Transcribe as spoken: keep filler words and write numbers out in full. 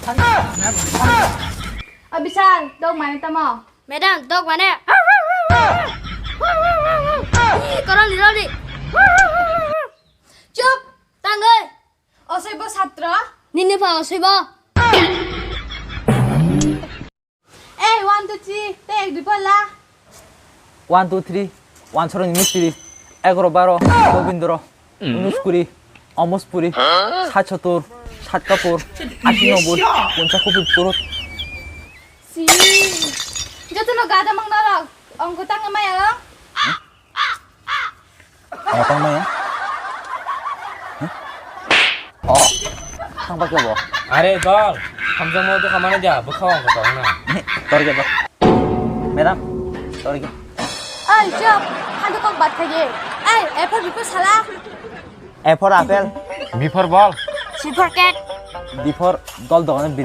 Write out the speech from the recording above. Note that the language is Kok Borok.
O Bishal, dog mane tamo? Madam, dog mane. Koroli, roli. Chup, tangoi. Osoi bo satro. Nini pa osoi bo. Ei, one, two, three, te ek dui pala. One, two, three, one sorong mistiri, egaro baro, gobindro, unuskuri, omospuri, sat sotur, sat kapur, asi noboi, puncha kupit purut. Si. Joto no gada mang norok, ongko tang maya. Ngotong maya? Hah? Oh, thang bakla bo. Are dol, hamjang mo to kamane ja, bukha ang ko tong na. Tor ge ba. Madam, tor ge. Ai, chop, hadu kok bat khaye. Ai, A for bipor sala. A for apple. B for ball. C for cat. D for dol dogane B